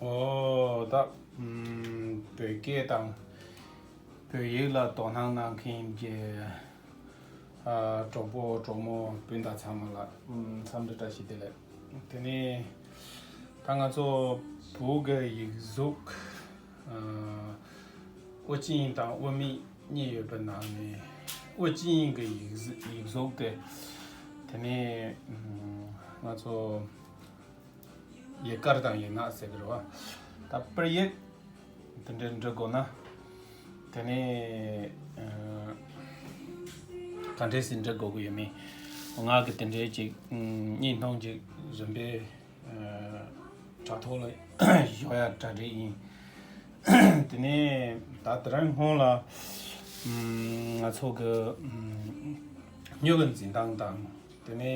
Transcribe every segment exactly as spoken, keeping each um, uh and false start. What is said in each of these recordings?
ཨོ་ད་ཨམ་བོད་སྐད་དང་བོད་ཡིག་ལ་དོ་སྣང་གནང་མཁན་གྱི་ཨ་གྲོགས་པོ་གྲོགས་མོ་སྤུན་ཟླ་ཚང་མ་ལ་ཨམ་འཚམས་འདྲི་བཀྲ་ཤིས་བདེ་ལེགས། དེ་ནས་ད་ང་ཚོ་བོད་ཀྱི་ཡིག་གཟུགས་ཨ་དབུ་ཅན་དང་དབུ་མེད་གཉིས་ཡོད་པའི་ནང་ནས་དབུ་ཅན་གྱི་ཡིག་གཟུགས་ཡིག་གཟུགས་དེ། དེ་ནས་ཨམ་ང་ཚོ་ཡིག་དཀར་དང་ཡིག་ནག་ཟེར་གི་རེད་བ། ད་པིར་ཡིག་དེ་འདྲའི་འབྲི་དགོས་ན། དེ་ནས་ཨ་ག་འདྲས་སེ་འབྲི་དགོས་ཀྱི་ཡོད་མེད། ང་གི་དེ་འདྲའི་ཅིག་ཨམ་བརྙན་ཐུང་ཅིག་རིམ་པས་ཨ་དྲ་ཐོག་ལ་བཞག་ཡ་གྲ་སྒྲིག་ཡིན། དེ་ནས་ད་དེ་རིང་སྔོན་ལ་ཨམ་ང་ཚོ་གི་ཨམ་སྨྱུ་གུ་འཛིན་སྟངས་དང་། དེ་ནས་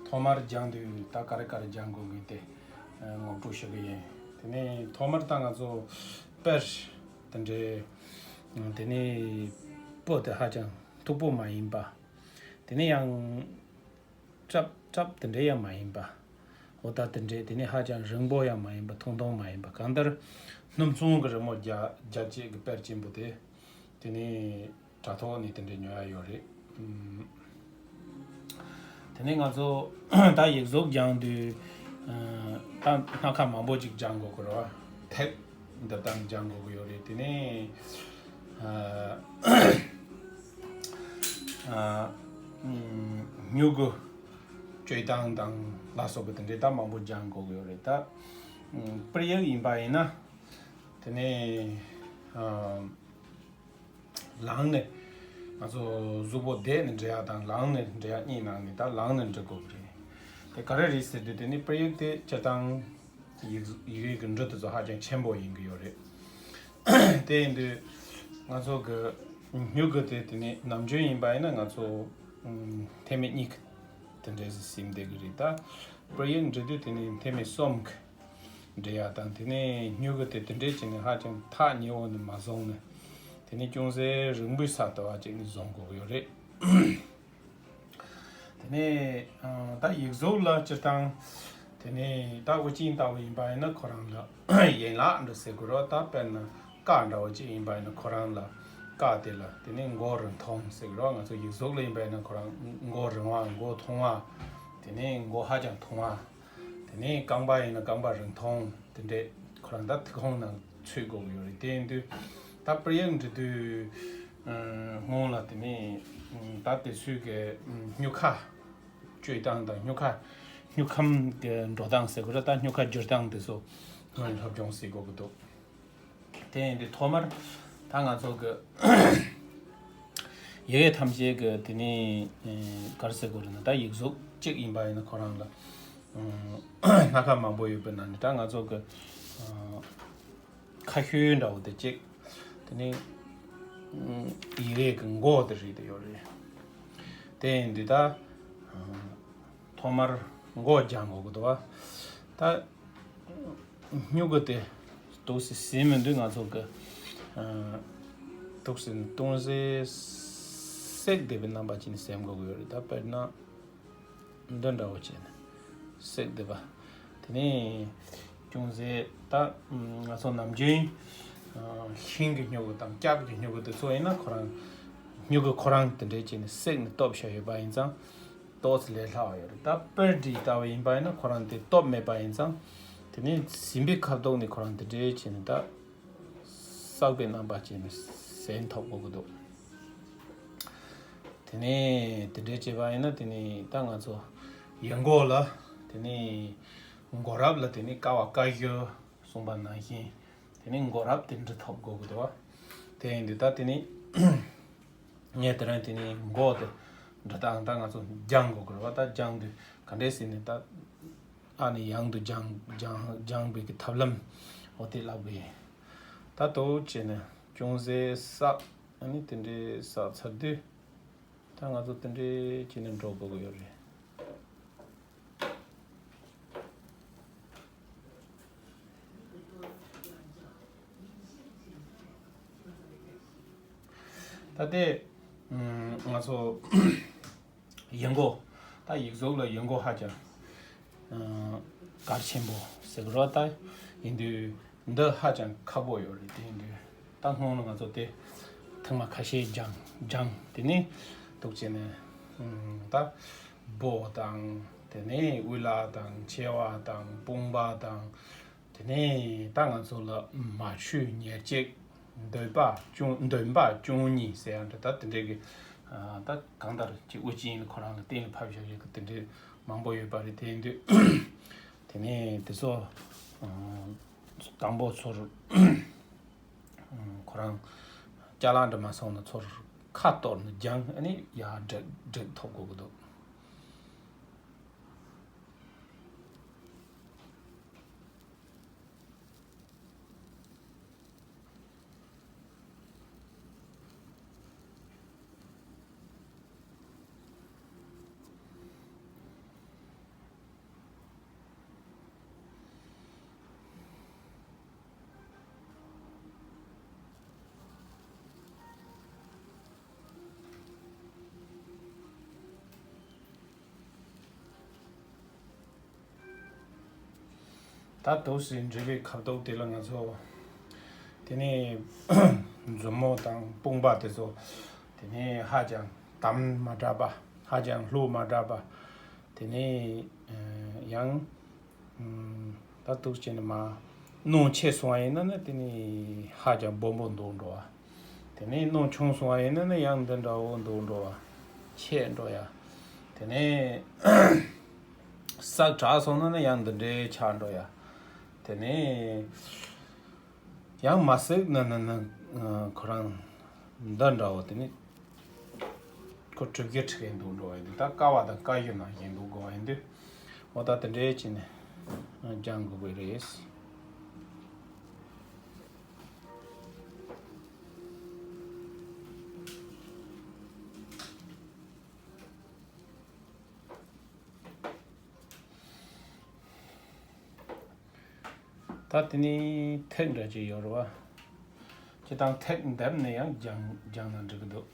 ཐོག་མར་སྦྱང་དུས་ད་ག་རེ་ག་རེ་སྦྱང་དགོས་མིན་དེ་ངོ་སྤྲོད་ཞུ་གི་ཡིན། དེ་ནས་ཐོག་མར་ད་ང་ཚོ་པིར་དེ་འདྲའི། དེ་ནས་སྤུ་དེ་ཧ་ཅང་མཐུག་པོ་མ་ཡིན་པ། དེ་ནས་ཡང་སྲབ་སྲབ་དེ་འདྲའི་ཡང་མ་ཡིན་པ། འོ་ད་དེ་འདྲའི་དེ་ནས་ཧ་ཅང་རིང་པོ་ཡང་མ་ཡིན་པ། ཐུང་ཐུང་མ་ཡིན་པ། གང་ལྟར་སྣུམ་ཚོན་གྱི་རི་མོ་རྒྱག་རྒྱག་བྱེད་ཀྱི་པིར་ཆེན་པོ་དེ། དེ་ནས་དྲ་ཐོག་ནས་དེ་འདྲའི་ཉོ་ཡ་ཡོད་རེད། ཨམ། དེ་ནས་ང་ཚོ་ད་ཡིག་གཟུགས་སྦྱང་དུས་ཨ་ད་སྣ་ཁ་མང་པོ་ཅིག་སྦྱང་དགོས་ཀྱི་རེད་བ། ཐེབས་འདི་དང་སྦྱང་དགོས་ཀྱི་ཡོད་རེད། དེ་ནས་ཨ་ཨ་ཨམ་སྨྱུ་གུ་བཅོས་སྟངས་དང་ལ་སོགས་པ་དེ་འདྲའི་ད་མང་པོ་སྦྱང་དགོས་ཀྱི་ཡོད་རེད། ད་ཨམ་པིར་ཡིག་ཡིན་པ་ཡིན་ན། དེ་ནས་ཨ་ལངས་ནས་ང་ཚོ་གཟུགས་པོ་བསྡད་ནས་འབྲི་ཡག་དང་ལངས་ནས་འབྲི་ཡག་གཉིས་ནང་ནས་ད་ལངས་ནས་འབྲི་དགོས་ཀྱི་རེད། དེ་ག་རེ་རེད་ཟེར་དུས་དེ་ནི་པིར་ཡིག་དེ་སྤྱིར་བཏང་ཡིག་ཡིག་རིགས་ཀྱི་འབྲུ་དེ་ཚོ་ཧ་ཅང་ཆེན་པོ་ཡིན་གྱི་ཡོད་རེད། དེ་ཡིན་དུས་ང་ཚོ་གི་སྨྱུ་གུ་དེ་དེ་ནི་ནམ་རྒྱུན་ཡིན་པ་ཡིན་ན་ང་ཚོ་ཨམ་ཐེར་མའི་གཉིས་དེ་འདྲས་ཟིན་བསྡད་ཀྱི་རེད། ད་པིར་ཡིག་འབྲི་དུས་དེ་ནི་ཐེར་མའི་གསུམ་གྱི་འབྲི་ཡག་དང་། དེ་ནས་སྨྱུ་གུ་དེ་དེ་འདྲས་བྱས་ནས་ཧ་ཅང་ཐག་ཉེ་བོ་ནས་མ་བཟུང་ནས། དེ་ནས་ཅུང་ཟད་རིང་པོའི་ས་ལྟ་བ་ཅིག་ནས་བཟུང་དགོས་ཀྱི་ཡོད་རེད། དེ་ནས་ཨ་ད་ཡིག་གཟུགས་ལ་སྤྱིར་བཏང་། དེ་ནས་ད་དབུ་ཅན་ལྟ་བུ་ཡིན་པ་ཡིན་ན་ཁོ་རང་ལ་ཡན་ལག་འདྲ་ཟེར་དགོས་རེད། ད་དཔེར་ན་ཀ་འདྲ་བོ་ཅིག་ཡིན་པ་ཡིན་ན་ཁོ་རང་ལ་ཀ་དེ་ལ་དེ་ནས་མགོ་རིང་ཐུང་ཟེར་གི་རེད། ང་ཚོ་ཡིག་གཟུགས་ལ་ཡིན་པ་ཡིན་ན་ཁོ་རང་མགོ་རིང་བ་མགོ་ཐུང་བ། དེ་ནས་མགོ་ཧ་ཅང་ཐུང་བ། དེ་ནས་རྐང་པ་ཡིན་ན་རྐང་པ་རིང་ཐུང་དེ་འདྲས་ཁོ་རང་ད་དེ་ཁོངས་ནང་ཚུད་དགོས་ཀྱི་ཡོད་རེད། དེ་ཡིན་དུས་ད་པིར་ཡིག་འབྲི་དུས་ཨ་སྔོན་ལ་དེ་ནས་ཨ་ད་དེ་ཚོའི་གི་ཨ་སྨྱུག་ཁ་བཅོས་སྟངས་དང་སྨྱུག་ཁ་སྨྱུག་ཁམས་གི་འགྲོ་སྟངས་ཟེར་དགོས་རེད། ད་སྨྱུག་ཁ་བསྒྱུར་སྟངས་དེ་ཚོ་སྔོན་སློབ་སྦྱོང་བྱེད་དགོས་ཀྱི་འདུག་དེ་ཡིན་དུས་ཐོག་མར་ད་ང་ཚོ་གི་ཡི་གེ་ཐམས་ཅད་ཀྱི་དེ་ནི་ཨེ་ག་རེ་ཟེར་དགོས་རེད་ན། ད་ཡིག་གཟུགས་གཅིག་ཡིན་པ་ཡིན་ན་ཁོ་རང་ལ་ཨ་སྣ་ཁ་མང་པོ་ཡོད་པའི་ནང་ནས་ད་ང་ཚོ་གི་ཨ་ཁ་ཤུལ་འདྲ་བོ་དེ་གཅིག་དེ་ནི་ཨ་ཡི་གེ་གི་མགོ་དེ་རེད་དེ་ཡོད་རེད། དེ་ཡིན་དུས་ད་ཨ་ཐོག་མར་མགོ་སྦྱང་དགོས་ཀྱི་འདུག་བ། ད་སྨྱུ་གུ་དེ་འདུག་སེ་ཟིན་མི་འདུག་ང་ཚོ་གི་ཨ་འདུག་སེ་འདུག་སེ་སྲེག་བསྡད་པའི་རྣམ་པ་ཅིག་ནས་ཟིན་དགོས་ཀྱི་ཡོད་རེད། ད་དཔེར་ན་འདི་འདྲ་བོ་བྱས་ནས་སྲེག་བསྡད་པ། དེ་ནས་ཅུང་ཟད་ད་ང་ཚོ་ནམ་རྒྱུན་ཨ་ཤིང་གི་སྨྱུ་གུ་དང་སྐྱག་གི་སྨྱུ་གུ་དེ་ཚོ་ཡིན་ན་ཁོ་རང་སྨྱུ་གུ་ཁོ་རང་དེ་འདྲས་བྱས་ནས་སྲེག་ནས་གཏུབ་བཞག་ཡོད་པ་ཡིན་ཙང་། ཏོག་ཙམ་ལས་སླ་བ་ཡོད་རེད། ད་པིར་འབྲི་ལྟ་བུ་ཡིན་པ་ཡིན་ན་ཁོ་རང་དེ་གཏུབ་མེད་པ་ཡིན་ཙང་། དེ་ནས་ཟིན་པའི་ཁ་ཐོག་ནས་ཁོ་རང་དེ་འདྲའི་བྱས་ནས་ད་བསགས་པའི་རྣམ་པ་བྱས་ནས་ཟིན་ཐུབ་དགོས་ཀྱི་འདུག་དེ་ནས་དེ་འདྲའི་བྱས་པ་ཡིན་ན་དེ་ནས་ད་ང་ཚོ་ཡིག་མགོ་ལ་དེ་ནས་མགོ་རབ་ལ་དེ་ནས་ཀ་བ་ཀ་གཞུ་གསུངས་པ་ནང་བཞིན་དེ་ནས་མགོ་རབ་དེ་འབྲི་ཐུབ་དགོས་ཀྱི་འདུག་དེ་ཡིན་དུས་ད་དེ་ནས། ངས་དེ་རིང་དེ་ནས་མགོ་དེ་འབྲི་སྟངས་ད་ང་ཚོ་སྦྱང་དགོས་ཀྱི་རེད་བ། ད་སྦྱང་དུས་ག་འདྲས་ཟེར་ནས་ད་ཨ་ནི་ཡང་དུ་སྦྱང་སྦྱང་སྦྱང་བའི་གི་ཐབས་ལམ་འོ་དེ་ལབ་གི་ཡིན། ད་དོ་བྱས་ནས་ཅུང་ཟད་བསགས། ཨ་ནི་དེ་འདྲས་བསགས་ཚར་དུས་ད་ང་ཚོ་དེ་འདྲས་བྱས་ནས་འགྲོ་དགོས་ཀྱི་ཡོད་རེད། ད་ལྟའི་ང་ཚོ་ཡིག་མགོ། ད་ཡིག་གཟུགས་ལ་ཡིག་མགོ་ཧ་ཅང་གལ་ཆེན་པོ་ཟེར་གི་རེད། ད་ ཡིན་དུས་འདི་ཧ་ཅང་ཁག་པོ་ཡོད་རེད། དེ་ཡིན་དུས་ད་སྔོན་ལ་ང་ཚོ་དེ་ཐེངས་མ་ཁ་ཤས་སྦྱངས་སྦྱངས། དེ་ནས་འདུག་བྱས་ནས་ཨུམ་ད་བོ་དང་། དེ་ནས་དབུ་ལ་དང་། མཆེ་བ་དང་། དཔུང་པ་དང་། དེ་ནས་ད་ང་ཚོ་ལ་མ་ཆུ་ཉེར་གཅིག། འདོན་པ་བཅུ། འདོན་པ་བཅུ་གཉིས་ཟེར་ཡང་འདྲ། ད་དེ་འདྲའི་གི་ཨ་ད་གང་ལྟར་ཅིག་དབུ་ཅན་ཁོ་རང་ལ་གཏན་ལ་ཕབ་བཞག་ཡག་གི་དེ་འདྲའི་མང་པོ་ཡོད་པ་རེད། དེ་ཡིན་དུས་དེ་ནས་དེ་ཚོ་ཨ་དང་པོ་ཚུར་ཨ་ཁོ་རང་ཅ་ལག་འདྲ་མ་སོང་ན་ཚུར་ཁ་གཏོར་ནས་སྦྱངས། ཨ་ནི་ཡར་སྒྲིག་སྒྲིག་ཐུབ་དགོས་ཀྱི་འདུག། ད་འདུག་སེ་འབྲི་བའི་ཁ་དོག་དེ་ལ་ང་ཚོ་དེ་ནས་མཛུབ་མོ་དང་དཔུང་པ་དེ་ཚོ་དེ་ནས་ཧ་ཅང་དམ་མ་དྲགས་པ། ཧ་ཅང་ལྷུག་མ་དྲགས་པ། དེ་ནས་ཡང་ད་འདུག་བྱས་ནས་མར་གནོན་ཆེ་སོང་བ་ཡིན་ན་ནི་དེ་ནས་ཧ་ཅང་སྦོམ་པོ་འདུག་འགྲོ་བ། དེ་ནས་གནོན་ཆུང་སོང་བ་ཡིན་ན་ནི་ཡང་འདི་འདྲ་བོ་འདུག་འགྲོ་བ། ཆད་འགྲོ་ཡ། དེ་ནས་སྲ་དྲགས་སོང་ན་ནི་ཡང་འདི་འདྲའི་ཆགས་འགྲོ་ཡ། དེ་ནས་ཡང་མ་སྲིད་ན་ན་ན་ཁོ་རང་འདི་འདྲ་བོ་དེ་ནི་ཁོ་གྲུབ་ཀྱི་ཁྲིད་ཡིན་འདུག་འགྲོ་བ་ཡིན་དུས། ད་ཀ་བ་དང་ཀ་གཞི་ནང་བཞིན་འདུག་དགོས་བ་ཡིན་དུས། འོ་ད་དེ་འདྲའི་བྱས་ནས་སྦྱང་དགོས་ཀྱི་རེད། ད་དེ་ནི་ཐིག་འདྲ་ཅིག་ཡོད་རེད་བ། སྤྱིར་བཏང་ཐིག་འདེབས་ནས་ཡང་སྦྱང་སྦྱང་ན་འགྲིག་གི་འདུག།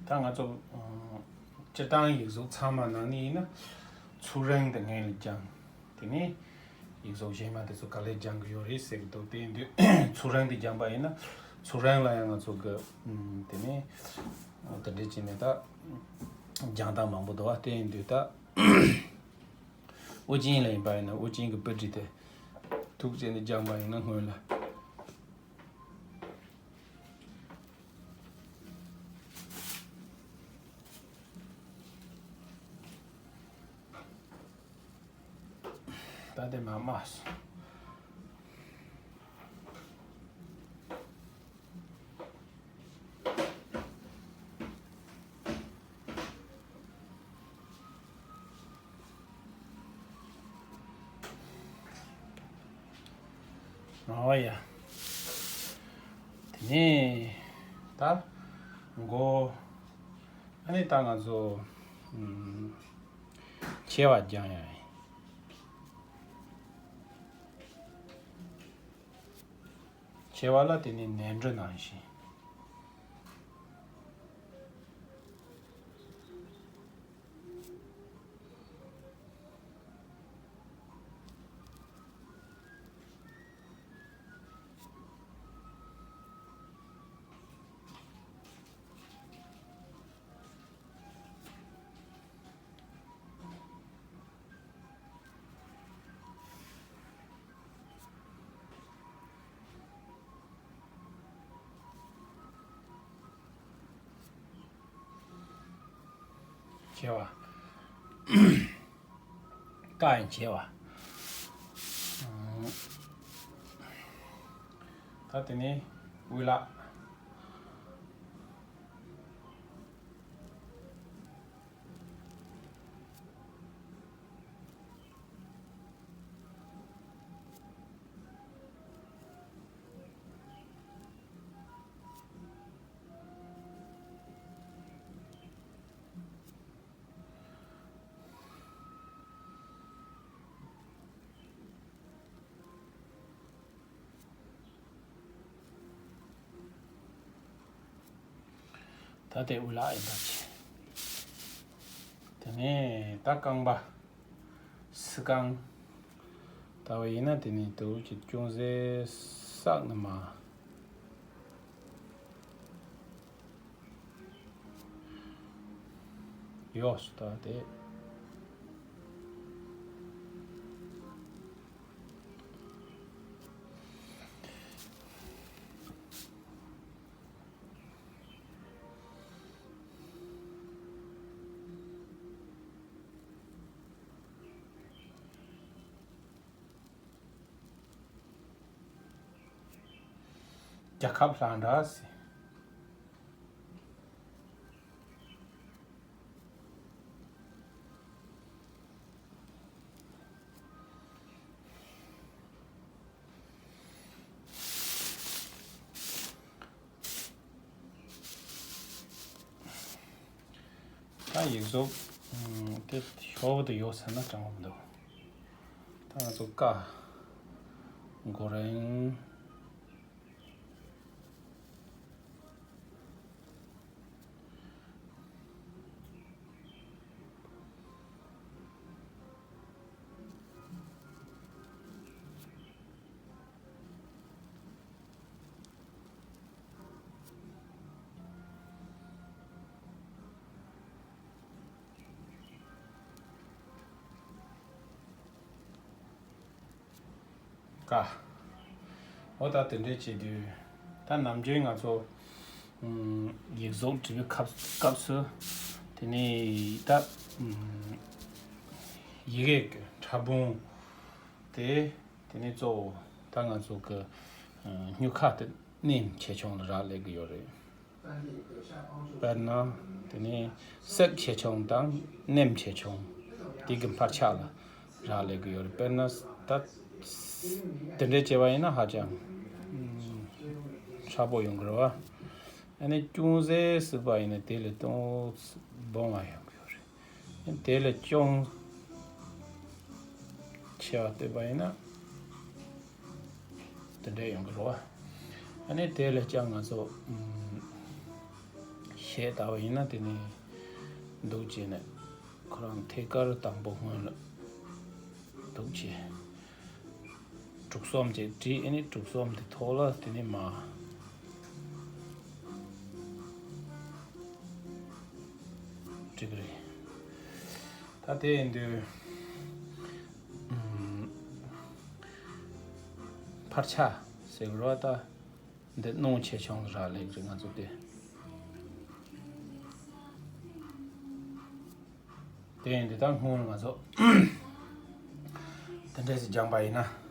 ད་ང་ཚོ་ཨ་སྤྱིར་བཏང་ཡིག་གཟུགས་ཚང་མ་ནང་ནས་ཡིན་ན་ཚུགས་རིང་དེ་སྔོན་ལ་སྦྱངས། དེ་ནས་ཡིག་གཟུགས་གཞན་མ་དེ་ཚོ་ག་ལེར་སྦྱང་གི་ཡོད་རེད་ཟེར་གི་འདུག། དེ་ཡིན་དུས་ཚུགས་རིང་དེ་སྦྱངས་པ་ཡིན་ན་ཚུགས་རིང་ལ་ཡང་ང་ཚོ་གི་ཨམ་དེ་ནས་དེ་འདྲས་བྱས་ནས་ད་སྦྱང་སྟངས་མང་པོ་འདུག་བ། དེ་ཡིན་དུས་ད་དབུ་ཅན་ལ་ཡིན་པ་ཡིན་ན་དབུ་ཅན་གྱི་པུ་ཊི་དེ་ཐུག་བྱས་ནས་སྦྱངས་པ་ཡིན་ན་སྔོན་ལ། ད་དེ་མ་མ་སོང་། ཨོ་ཡ། དེ་ནས་ད་མགོ། ཨ་ནི་ད་ང་ཚོ་ཨམ་མཆེ་བ་སྦྱང་ཡ་ཡིན། མཆེ་བ་ལ་དེ་ནས་ནས་འབྲུ་ནང་བཞིན། མཆེ་བ། ཀ་ཡང་མཆེ་བ། ད་དེ་ནས་དབུ་ལག། ད་དེ་དབུ་ལག་ཡིན་པ་བྱས། དེ་ནས་ད་རྐང་པ། སི་རྐང་། ལྟ་བ་ཡིན་ན་དེ་ནས་དུ་ཅིག་ཅུང་ཟད་བསགས་ནི་མ། ཡོས་ལྟ་བ་དེ། རྒྱལ་ཁབ་ལྷ་འདྲ་ཟེར། ད་ཡིག་གཟུགས་དེ་ཤོག་བུ་དེ་ཡོད་ཟེར་ན་དྲང་བོ་འདུག་ད་ང་ཚོ་ཀ། གོ་རིང་། ཀ། འོ་ད་དེ་འདྲས་བྱེད་དུས། ད་ནམ་རྒྱུན་ང་ཚོ་ཡིག་གཟུགས་འབྲི་བའི་སྐབས་སྐབས་སུ། དེ་ནས་ད་ཡི་གེ་གི་ཕྲ་ཕུང་དེ། དེ་ནས་གཙོ་བོ་ད་ང་ཚོ་གི་སྨྱུག་ཁ་དེ་ནེམ་ཆེ་ཆུང་ལ་རག་ལས་ཀྱི་ཡོད་རེད། དཔེར་ན། དེ་ནས་སེག་ཆེ་ཆུང་དང་ནེམ་ཆེ་ཆུང་དེ་གི་འཕར་ཆག་ལ་རག་ལས་ཀྱི་ཡོད་རེད། དཔེར་ན་ད་དེ་འདྲས་བྱས་པ་ཡིན་ན་ཧ་ཅང་ཕྲ་པོ་ཡོང་གི་རེད་བ། ཨ་ནི་ཅུང་ཟད་སྲིད་པ་ཡིན་ན་དེ་ལས་སྟོང་སྦོམ་བ་ཡོང་གི་ཡོད་རེད། དེ་ལས་ཅུང་ཆེ་བ་བལྟས་པ་ཡིན་ན་དེ་འདྲ་ཡོང་གི་རེད་བ། ཨ་ནི་དེ་ལས་ཀྱང་ང་ཚོ་གཞས་ལྟ་བ་ཡིན་ན་དེ་ནི་འདུག་བྱས་ནས་ཁོ་རང་ཐད་ཀར་དང་པོ་སྔོན་ལ་འདུག་བྱས། གྲུ་གསུམ་ཅིག་བྲིས། ཨ་ནི་གྲུ་གསུམ་དེ་ཐོག་ལ་དེ་ནི་མ་བྲིས་པ་རེད། ད་དེ་ཡིན་དུས། ཨུམ། འཕར་ཆག་ཟེར་དགོས་རེད་བ་ད། འདི་སྣང་ཆེ་ཆུང་རག་ལས་རེད་ང་ཚོ་དེ། དེ་ཡིན་དུས་ད་སྔོན་ང་ཚོ་དེ་འདྲས་སེ་སྦྱངས་པ་ཡིན་ན།